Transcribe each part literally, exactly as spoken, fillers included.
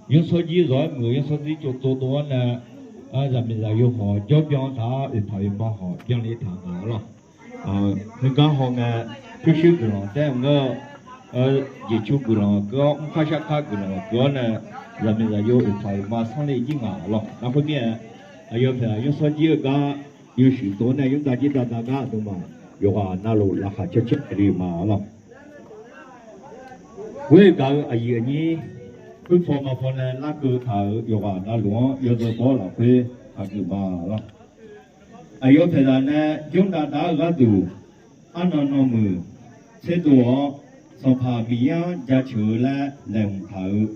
Nymrshawr jir zawq-aer muiq-eu nymrshawr jir tsov tsov dov-awr nae, zaqmiqzaq yawhawq jawr byan taq-awr, oeqpaq oeqma hawq byanle taq nga lawq. Heugar hawngae, pyurshuir guiqlanq taer-eu ngeur-eu, jeqcu guiqlanq keuv-awr, mrkar sharkar guiqlanq keuv-awr nae, zaqmiqzaq yo oeqpaq oeqma sanrle jir nga lawq. Nar khoermirnae, aqyawf paeqzaq nymrshawr jir-eu gar yawshuif dov-awr nae, nymrdav jir dav dav gar aqduimaf yawqghaq navluf laqkhaq caer caer le ma lawq. Ghoer-eu gaq-eu aqyuif aqnyir, khoerpaw maqpaw nae larkeuv taq-euq yawqghaq navluf-anr yawzeu baw-awr lafkhoer taqgeuf ma lawq. Aqyawf paeqzaq nae jmr dav dav-eu gharduq, arnan nanmuiq tserdov-awr, Sanqpaq Miqyaer-anr jaceuq-eu laer laeqhmq taq-euq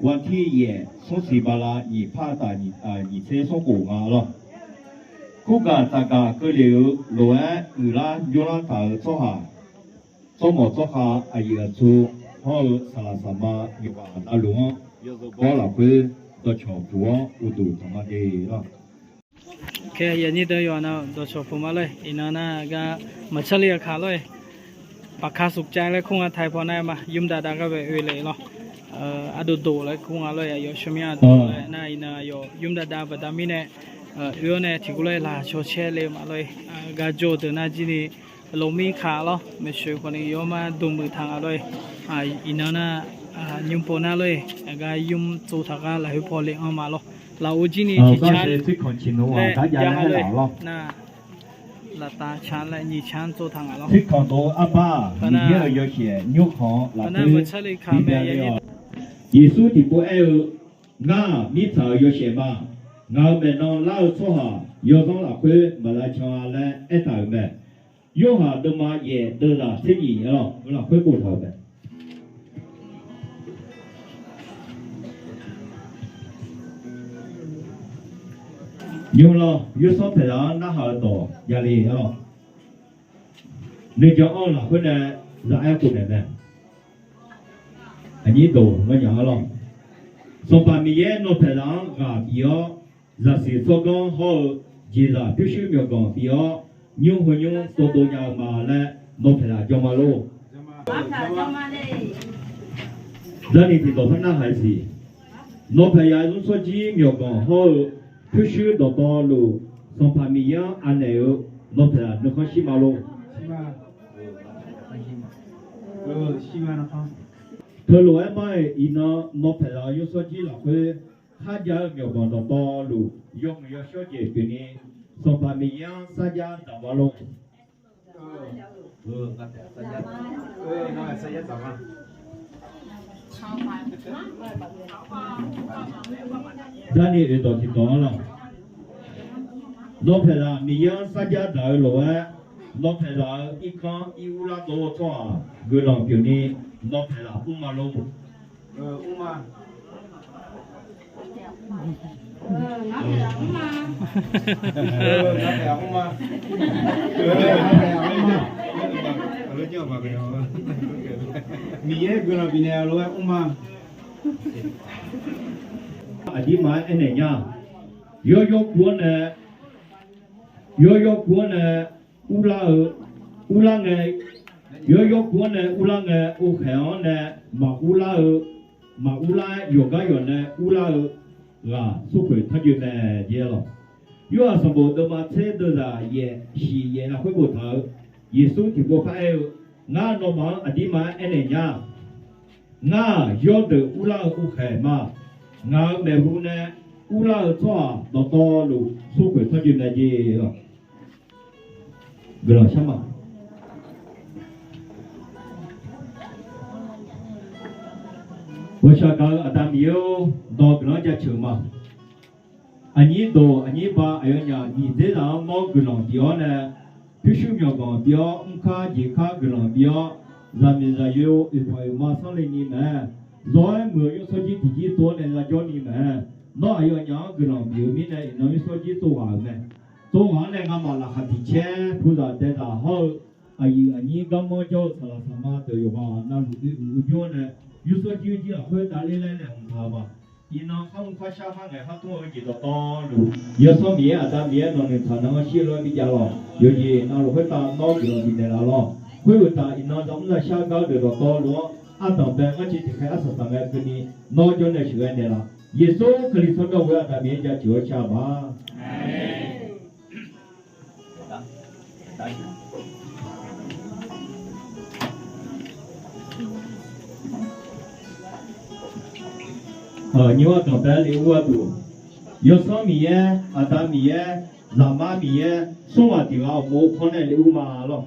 วันที่ yaef smr siq bala nyiq par taf nyiq tser smr khof nga lawq. Kurgaq taqgaq keuvle-euq lof-aer uiqlar jawrlar taq-euq tsawrhaq, tsawrmawq tsawrkhav aqyuif aqtsu hawr-eu saqlaq saqma yawqghaq navluf-anr yawzeu baw-awr lafkhoer dawqcawq puq-awr uqduq taq ma de lawq. Yawqnan dawqcawq puq ma lor-e. Iqnan nar gar maqtsar le aqkaq lor-e. Paqka suqcav laer kur nga taiq paw nar ma, yumr dav dav gar bae oe le lawr. Ardov dof laer kur nga lor-e, aqyawf shawr mya dof laer nar iqnan aqyawf yumr dav dav baqda mirnae, oe-awr nae tiqkawv lor-e laqkhaq caw caer le ma lor-e. Gar jawr-eu deuq nar jir ni lawq mir kaq lawr, maeqshoeq khawf ni yawr mar dmq muiq taq nga lor-e. Iqnan nar, nymr pov nar lor-e, gar yumr tsov taq gar lafkhoer paw le anr ma lawr. Lafov jir ni tiqcan laer jav ha lor-e. Nar laftav can laer nyiq can tsov taq nga lawr. Tirkanq dov arbar-aq, Miqyaer-euq yawshaef nymrkhanq-anr lafkhoer bibyav le-awq. Yeqsur tiqpov aer-eu, Ngar-aq mirtsaq-euq yawshaef ma. Ngaq-euq maeqnan lar-eu tsawrhaq yawzanr lafkhoer maqlav can-a laer aertaq-euq mae. Yorhaq deuvma yaef deuvzaq tser nyiq-aer lawq, lafkhoer boftaq-euq mae. Nymr lawr, yawsanr paeqzaq-anr narhaq-eu dawq javle-aer lawq. Nuijan anr-eu lafkhoer nae zaq-aer khofnaeq mae. Aqnyir dawq mawrnya-ar lawq. Sanqpaq Miqyaer nawq paeqzaq-anr ghaq bif-awr, zaqsiq tsawrganr hawr-eu jeqzaq pyurshuir myawqganq bif-awr, nymr heu nymr tsov dov nya-eu ma laer nawq paeqzaq jan ma lor. Jarni tiqdawq par narhaq-eu siq. Nawq paeqzaq-eu nymrshawr jir myawqganq hawr-eu pyurshuir dawqtawvluf, Sanqpaq Miqyaer-anr anaeq-eu nawq paeqzaq nuikhanr shir ma lor. Teulof-aer mar-iq, iqnan nawq paeqzaq-eu nymrshawr jir lafkhoer kharjav-eu myawqganq dawqtawvluf, yawmuiq yawshawr jeq pyeufni, Sanqpaq Miqyaer-anr sarjax dzaq ma lor. Darni oeqdawq tiqdawq-anr lawq. Nawr paeqzaq Miqyaer-anr sarjax dzaq-eu lof-aer, nawr paeqzaq-eu irkanr ir urlar dov-eu tsawrhaq guiqlanq pyeufni, nawr paeqzaq mr ma lor. Miqyaer guiqlanq bifnaeq-a lof-aer mr ma. Aqdirma-aer aernaeq nya. Yawr yawr kuv-anr nae, yawr yawr kuv-anr nae urlar-eu, urlar ngae, yawr yawr kuv-anr nae urlar ngae, ovkhaeq-anr nae maqurlar-eu, maqurlar-aer yawqgar yawq nae urlar-eu ghaq smrkhoeq tanrjoe mae jeq-aer lawq. Yorhaq sanqbof deuvma tser deuvzaq yaef shiq yaef lafkhoer boftaq-eu, Yeqsur tiqpov par aer-eu, Ngar nawmaf-anr aqdirma-aer aernaeq nya. Ngar-aq yawrdeuq urlar-eu ovkhaeq ma. Ngaq-euq maeqhu nae urlar-eu tsawrhaq dawqtawvluf smrkhoeq tanrjoe mae jeq-aer lawq. Guiqlanq shar ma. Ghawqshaq gaq-eu Aqda Miqyaer-or, dawq guiqlanq-anr jaceuq ma. Aqnyir dawq aqnyir ba aqyawfnyaf nyiq dzer zaq-anr nawr guiqlanq bif-awr nae, pyurshuir myawqganq bif-awr, mrkar jeqkar guiqlanq bif-awr, zaqmiqzaqyo oeqpanq oeqma sanrle ni mae. Zawr-aer muiq-eu yawsanr jir tiqjir tsov-awr nae yajawr ni mae. Nawr aqyawfnyaf-anr guiqlanq bif-eu mirnae iqnan yawsanr jir tsov ghaq-euq mae. Tsov ghaq-anr nae ngamaf laqkhaq tiq caer puzaq daezaq hawr-eu, aqyuif aqnyir garmanr jawr-eu saqlaq saqma deuq yawqghaq navluf oe uq urbymr-anr nae, yawsanr jir jir lafkhoer davler laer naeq hmq taq-eu ma. Iqnan kharmr kharshar kharngaeq khartmr-eu jeq dawqtawvluf, Yawsanr Miqyaer Aqda Miqyaer nawq noeqtaq nan-anr shir-eu lof-aer bijav lawq. Yawqjeq navluf khoertav nawr guiqlanq bifnaeq laf lawq. Khoeruqtaf iqnan zaqmr zaqshar gar-eu deuq dawqtawvluf-anr Ardanqbae ngar civ tiqkhaer arsaq saq ngae keuvni nawr jawrnae sheuqghae naeqlaf. Yeqsur Kali tsawrmyanr ghoe-aer Aqda Miqyaer jaceuq-awr shar-eu ma. Nymr ardanqbae le ur gharduq, Yawsanr Miqyaer, Aqda Miqyaer, Zaqmar Miqyaer, smr ghaq tiq ghaq-awq mov panr nae le ur ma lawr.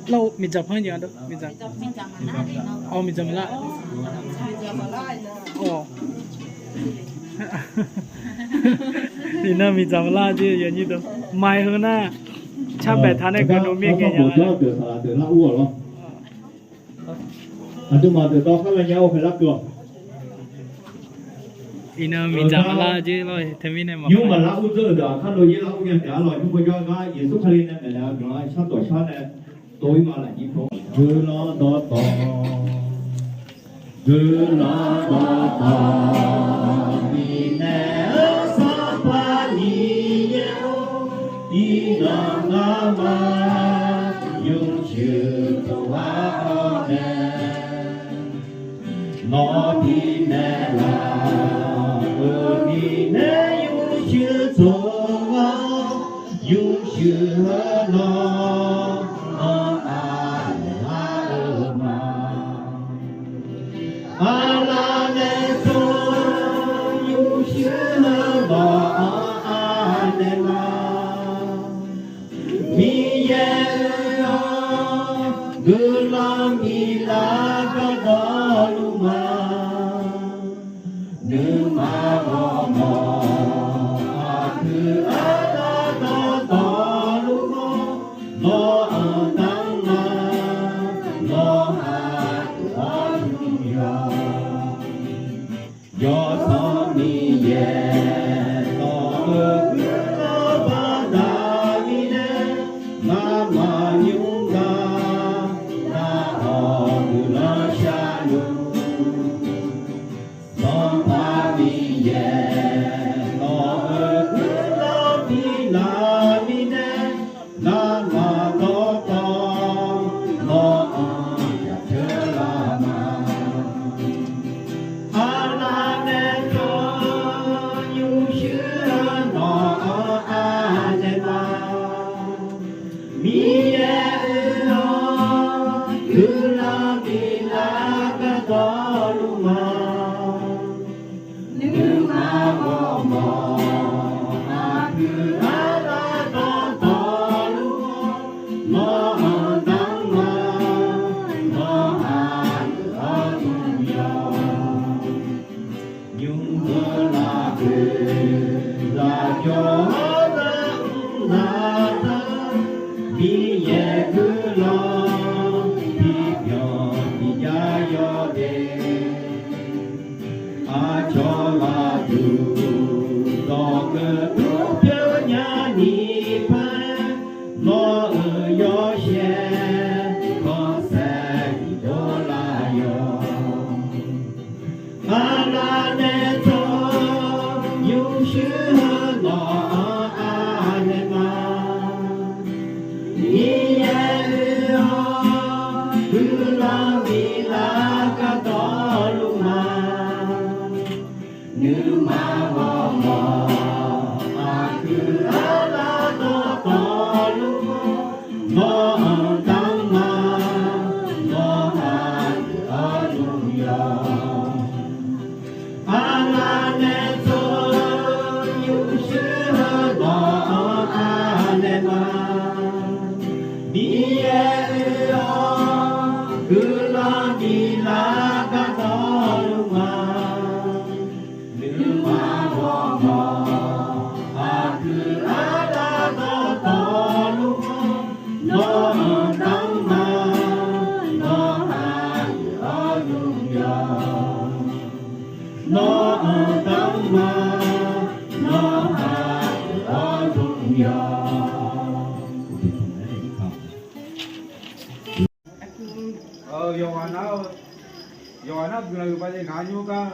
Lar-eu miqdzaq panr jeq-a, miqdzaq. Awq, miqdzaq maqlar. Awq. Iqnan miqdzaq maqlar jeq yawnyir deuq. Maiq heu nar, carbaeq taq nae guiqlanq mir ngae nya-a. Aqduimaf deuq dawr kharmae nya-or, haelar keuv-awq. Iqnan miqdzaq maqlar jeq lawr, teumirnae maqlar. Nymr maqlar ur dzeur-euq deuq aqkar lo yaerlar ur nya taef-a lawq. Nymr bawjawr gar Yeqsur Kali nae maeqnaeq-eu guiqlanq shardawq shar nae dov-ir ma lafnyir pov. Guiqlanq dawqtawv, guiqlanq dawqtawv, mirnae-eu Sanqpaq Miqyaer-or, iqnan ngamaf nymrshuif tov-awr nae, nawq-anr bifnaeq laf-euq mirnae nymrshuif tov-awr, nymrshuif heu nawq-anr aqlaeq lar-eu ma. Aqlaf nae tsawr nymrshuif heu nawq-anr aqlaeq ma. Miqyaer-or, guiqlanq biflaf gar dawqluf ma. Nuima ghawrmawr aqdui arlaf dawqtawvluf-awr, nawq-anr danrma, nawq-anr danrma yawq. Yawsanr Miqyaer, nawq-euq guiqlanq baqda mirnae, ngamaf nymr gar nar-awq guiqlanq sharluf. Sanqpaq Miqyaer, nawq-euq guiqlanq biflaf mirnae, ngamaf dawqtawv nawq-anr jaceuq lar ma. Aqlaf nae tsawr nymrshuif heu nawq-anr aqlaeq ma. Miqyaer oe-awr, guiqlanq biflaf gar dawqluf ma. Nuima ghawrmawr aqdui arlaf dawqtawvluf-awr, nawq-anr danrma, nawq-anr danrma yawq. Nymr-eu lafkhoer lafjawr-awr nar-eu lafkhoer, Miqyaer guiqlanq bibyan tiqjav yawdaef. Aqcawq gharduq dawq keuv dmr pyeuf nyani paq-aer, nawq-euq yawshaef khanqsaer tiqdov laf yawq. Aqlaf nae tsawr nymrshuif heu nawq-anr aqlaeq ma. Miqyaer oe-awr, guiqlanq biflaf gar dawqluf ma. Nuima ghawrmawr Ba de ngaq nymr gar,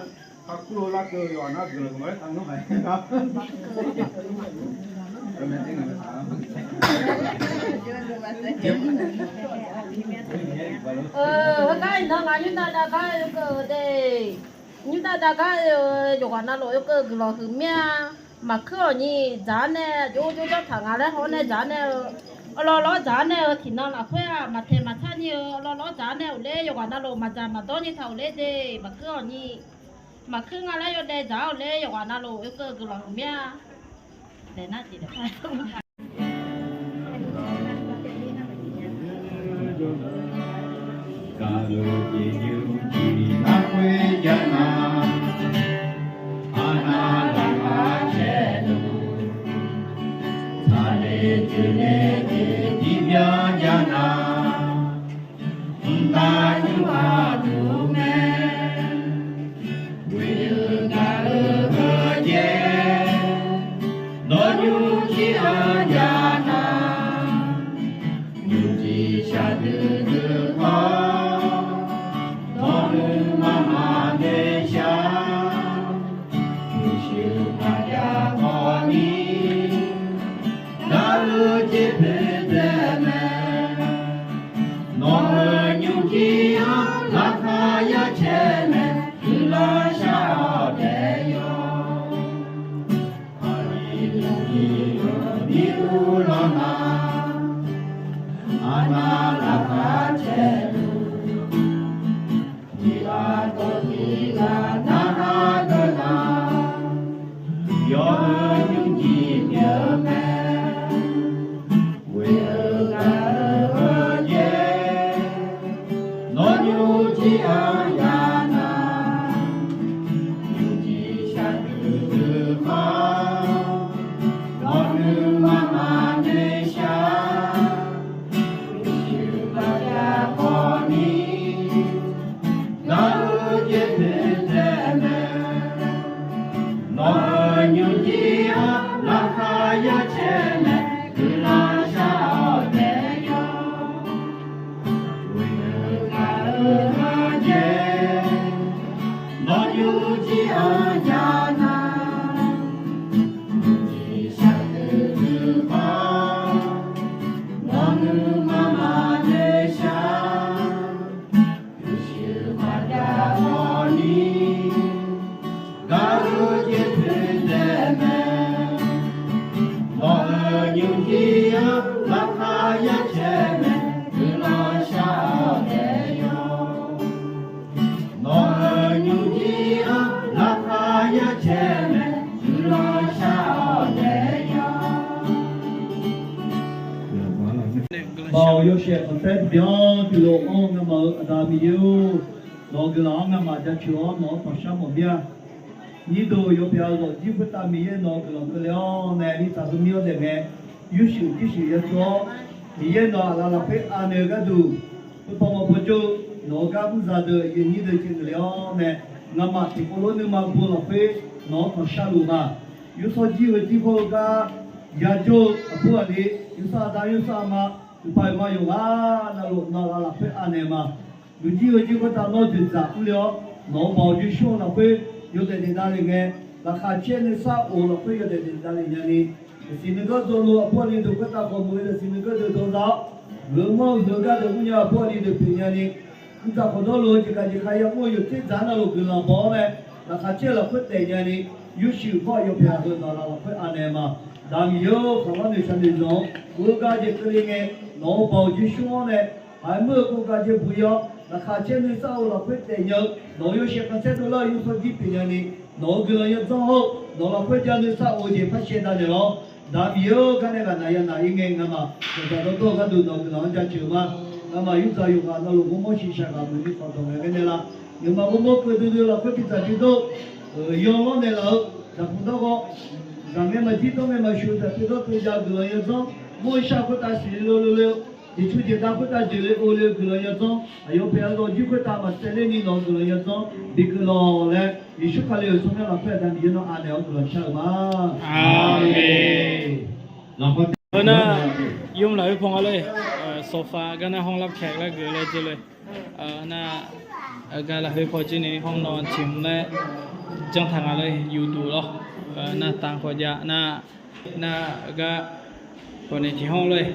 karkur lar keuv yawqghaq nar guiqlanq maqaer taq nymr haiq. Heugar iqnan ngaq nymr dav dav gar oekeuv de. Nymr dav dav gar oe-eu yawqghaq navluf oekeuv guiqlanq huiq mir-a. Maqkuir-awq nyi dzaq-ar nae, aqjox ur jawr jawr taq nga laer haw-awr nae dzaq-ar nae-eu, awqlawvlawv-awr dzaq-ar nae-eu tiqnan lafkhoer-aq, maqtaeq maqtsar nyi-eu awqlawvlawv-awr dzaq-ar nae-euq ler yawqghaq navluf maqdzaq maqdawr nyi taq-euq ler de. Maqkuir-awq nyi. Maqkuir nga laer yawdaef dzaq-awq ler yawqghaq navluf oekeuv guiqlanq huiq mir-a. Daef nar jeq daef Gaq-euq jeq nymr tiq nar khoer jav nar, arnav laqkhaq caer luf, tsaqle tsoeqle jeq tiq byan jav nar, mqtav nymr aqduq mae. Ghoe-eu gaq-eu heu jaev, nawr nymr jir-anr jav nar, nymrjir shaqdui dui khawf, nawq nuima maqnoeq shar. Uqshoe maqjav khawf ni, gaq-eu jeq poeqdzaeq mae. Nawq-euq nymrjir-anr laqkhaq ya caer mae, guiqlanq shar-awq taef yawq. Aqli laqli-euq nymr lawr nar, arnav laqkhaq caer luf, tiq ghaq dawq tiq ghaq narhaq deuq nar, yawr-eu nymrjir pyeuf-eu mae. Ghoe-eu gaq-eu heu jaev, nawr nymrjir-anr jav nar, nymrjir shaqdui dui khawf, nawq nuima maqnoeq shar. Uqshoe maqjav khawf ni, gaq-eu jeq poeqdzaeq mae. Nawq-euq nymrjir-anr laqkhaq ya caer mae, guiqlanq shar-awq taef yawq. Ghoe-eu gaq-eu heu jaev, nawr nymrjir-anr jav nar, nymrjir shaqdui dui khawf, nawq nuima maqnoeq shar. Uqshoe maqjav khawf ni, gaq-eu jeq poeqdzaeq mae. Nawq-euq nymrjir-anr laqkhaq ya caer mae, guiqlanq shar-awq taef yawq. Nawq-euq nymrjir-anr laqkhaq ya caer mae, guiqlanq shar-awq taef yawq. Baoq yawshaef khanqsaer tiqbyan tiqlof-anr ngamaf-euq Aqda Miqyaer-or, nawq-euq guiqlanq-anr ngamaf jaceuq-awr nawq-anr tanqshar mawf mir-a. Nyirdeuq yawpyaq-eu zawqjir khoertav Miqyaer nawq-euq guiqlanq keuvle-awr nae mirtsaq heumir-anr daef ngae, yursuif jirshuif ya tsov-awr, Miqyaer nawq-euq aqlaf lafkhoer anaeq-eu gharduq, khoerpaw mawrpaw jawr-eu nawq-euq gar mrzaq deuq yawnyir deuq caev geufle-awr nae, ngamaf tiqkawv lof nuima bo lafkhoer nawq-anr tanqshar luf ma. Yawshawr jir heu jir hawr-eu gar yajawr-eu aqbur aqli, yawshawr aqda yawshawr aqma, uqpaq uqma yawqghaq navluf nawq-euq aqlaf lafkhoer anaeq ma. Yawqjir heu jir khoertav nawr dzoeqdzaq mrle-awr, nawq-euq baoq jeqsur-eu lafkhoer yawdaef daef davle ngae, laqkhaq caer nuisar of-eu lafkhoer yawdaef daef davle nyani, zaqsiq nuiganr dawqluf aqbur aqli deuq khoertav khawf muiq-eu zaqsiq nuiganr deuq dawqza-awr, geuf mawr-eu heugar deuq mrnya aqbur aqli deuq pyeuf nyani, mrdzaq khawqdawr lof-eu jeqgaq jeqkhav yamr-eu yawqtser dzaq-anr navluf guiqlanq baw-awr nae, laqkhaq caer-eu lafkhoer daef nyani, yawshuif khawr yawpyaq heu nawq-euq lafkhoer anaeq ma. Aqda Miqyaer-or, khaqlar noeqshaq noeqzanq-anr ghoer gar jeq keuvle ngae, nawq-euq baoq jeqsur-anr nae, haiq meur-eu kov gar jeq buq-ir-awr, laqkhaq caer nuisar of-eu lafkhoer daef nya-eu nawq-euq yawshaef khanqsaer dovlar-eu yawshawr jir pyeuf nyani, nawq-euq guiqlanq yawdzanr hawr-eu nawq-euq lafkhoer ja nuisar of-eu jeq par shaev davnaeq lawr. Aqda Miqyaer-or, garnae ghaqnaq yanaq-ir ngae ngamaf dawqdzaq dawrdawr-eu gharduq nawq-euq guiqlanq-anr jaceuq-eu ma. Ngamaf yurdzaq yawqghaq navluf ghawrmawr shiqshaq ghaq muiq ni khawf dawq ngae ghae nae la. Nuima ghawrmawr keuvdui dui lafkhoer bidzaq bidawr-eu, yawlawr naeqlaf-eu zaqkhof dawr ghawr, zaqngae maqjir dawr ngae maqshuf-eu zaq teu dawr teu ja-eu guiqlanq yawdzanr, mawr-eu shar khoertav siqle lor lor le-eu, jeqcu jeqda khoertav jeqle ovle-eu guiqlanq yawdzanr, aqyawf paeq-eu lawqjir khoertav maqtsaevler ni nawq-euq guiqlanq yawdzanr bigui lawq laer, Yeqsur Kali-euq tsawrmyanr lafkhoer Aqda Miqyaer nawr anaeq-awr guiqlanq shar-eu ma. Aqmeq. Heu nar, yawmr lafkhoer paw nga lor-e, โซฟา garnae ห้องรับแขก laer geuf laer dzeurle. Heu nar, Aqgar lafkhoer paw jir ni hawr nawq tiq hmq laer janr taq nga lor-e, yufduq lawr. Nar tanq khawf jav nar, nar aqgar khawf ni tiq hawr lor-e.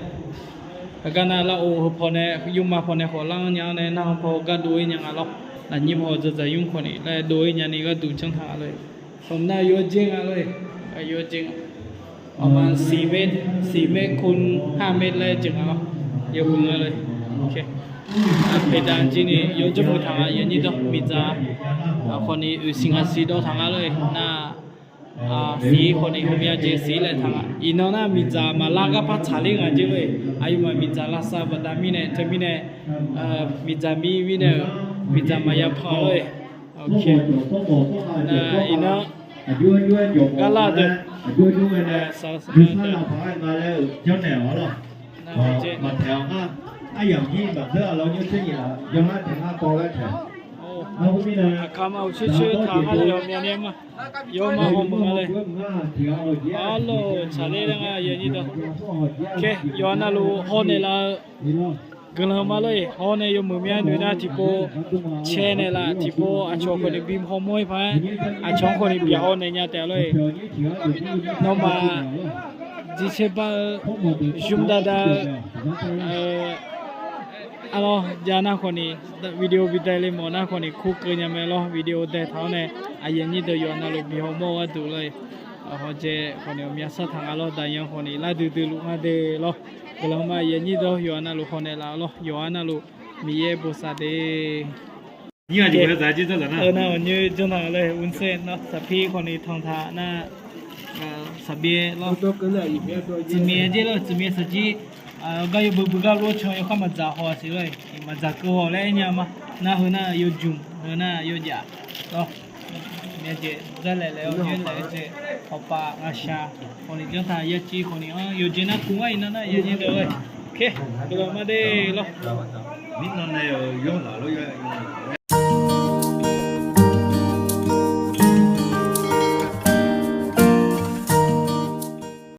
Aqgar nar lar-or, heu paw nae yurma paw nae khawf lar-anr nya-awr nae nar heu paw gar dov-ir nya nga lawr. Lafnyir paw dzaqdzaq yur khawf ni laer dov-ir nya ni gharduq janr taq nga lor-e. Khawf nar yawjer nga lor-e, yawjer nga. ประมาณสี่เมตร สี่เมตรคูณห้าเมตร laer jeuq nga lawr. Yawhuiq nga lor-e. Aqpeq daq jir ni yawjawr muiq taq nga, yawnyir dawr miqdzaq khawf ni oeqsiq ngaqsiq dawv taq nga lor-e. Nar siq khawf ni hawmya jeq siq laer taq nga. Iqnan nar miqdzaq maqlar gar par tsaqler nga jer lor-e. Aqyawfmaf miqdzaq lavsav baqda mirnae teumirnae, miqdzaq mir mirnae-euq miqdzaq maqya pan lor-e. Iqnan gar lar deuq, aqkaq ma-euq coer coer taq nga laer yawmyani ma. Yawma hawmuiq nga laer. Arlawr tsaqler laer nga yawnyir dawr. Yawqha navluf hawnaeq laf-eu guiqlanq ma lor-e. Hawnaeq yawmuiq mya noeq nar tiqpov cae naeq laf, tiqpov aqcawq khawf ni bi hawmawr-ir paq-aer, aqcawq-anr khawf ni bi hawnaeq nya taef lor-e. Nawmaf jeq cae bar-eu, zmq dav dav-eu, arlawr jav nar khawf ni, video bi dae le mawf nar khawf ni kur keuv nya mae lawr. Video dae taq-awr nae aqyuif aqnyir deuq yawqha navluf bi hawmawr-eu gharduq lor-e. Hawjae khawf ni aqmyan sar taq nga lawr. Daqyan khawf ni lar duidui luf nga de lawr. Guiqlanq ma aqyuif aqnyir deuq yawqha navluf hawnaeq laf-awr lawr. Yawqha navluf Miqyaer bosav de. Nar awq nyoer janr taq lor-e, วุ้นเส้น nar saqpir khawf ni tanq taq nar, saqbyaer lawr. Tsuifmyaer jer lawr, tsuifmyaer saqjir gar yawbui bui gar lor can yawkhav maqdzaq haw-a siq lor-e. Maqdzaq keuv haw laer aer nya ma. Nar heu nar yawjmq, heu nar yawjaf lawr. Myav jeq dzarlaeq laeq-awr nyaer laeq-aer jeq, hawpav ngaqshaq khawf ni janr taq, yaciv khawf ni-anr yawjeq nar kuv ngar iqnan nar yanyir deuq lor-e. Guiqlanq ma de lawr. Mirnan nae-euq yawr laf lor, yawr-a.